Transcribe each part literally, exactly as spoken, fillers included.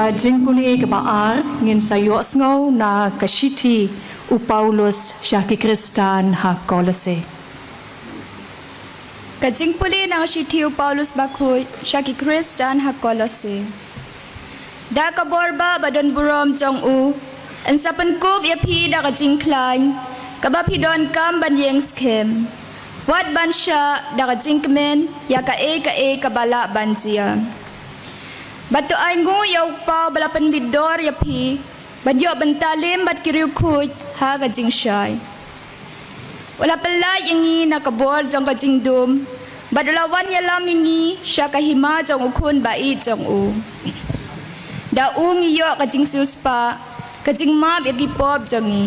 Ka jingpule kaba ar ngin sa ïohsngew na ka shithi u Paulus sha ki Khristan ha Kolose. Ka jingpule na ka shithi u Paulus bakhuid sha ki Khristan ha Kolose. Da ka bor ba ba don burom jong u, yn sa pynkup ïa phi da ka jingkhlaiñ kaba phi donkam ban ïeng skhem. Wat ban shah da ka jingkmen ïa kaei kaei kaba lah ban jia. Bad to ai nguh ïa u Kpa ba la pynbit dor ïa phi ban ïoh bynta lem bad ki riewkhuid ha ka jingshai. U la pyllait ïa ngi na ka bor jong ka jingdum bad u la wan ïalam ïa ngi sha ka hima jong u Khun ba ïeit jong u. Da u ngi ïoh ka jingsiewspah, ka jingmap ïa ki pop jong ngi.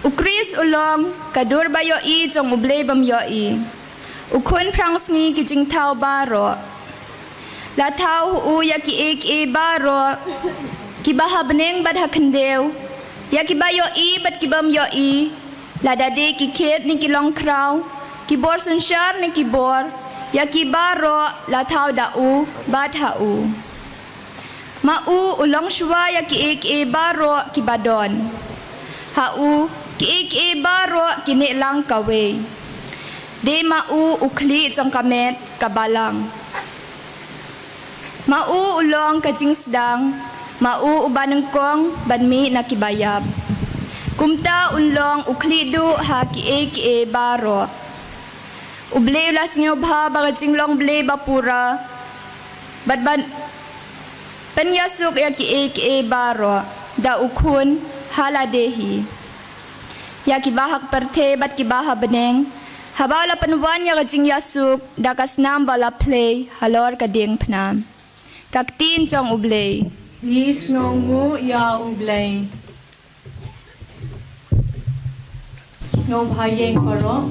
U Khrist u long ka dur ba ïohi jong U Blei bym ïohi, u Khun phrangsngi ki jingthaw baroh. La thaw ha u ïa kiei kiei baroh, kiba ha bneng bad ha khyndew, ïa kiba ïohi bad ki bym ïohi, lada dei ki khet ne ki longkhraw, ki bor synshar ne ki bor, ïa ki baroh la thaw da u bad ha u. Ma u u long shuwa ïa kiei kiei baroh kiba don. Ha u kiei kiei baroh ki neh lang kawei. Dei ma u u khlieh jong ka met ka balang. Ma u u long ka jingsdang, ma u uba nyngkong ban mih na kiba ïap. Kumta un long u khlieh duh ha kiei kiei baroh. U Blei u la sngewbha ba ka jinglong Blei ba pura bad ban pynïasuk ïa kiei kiei baroh da u Khun ha lade hi. Ïa kiba ha ka pyrthei bad kiba ha bneng, haba u la pynwan ïa ka jingïasuk da ka snam ba u la plie halor ka diengphna. Ka ktien jong U Blei. Ngi sngewnguh ïa U Blei. Sngewbha ïeng baroh.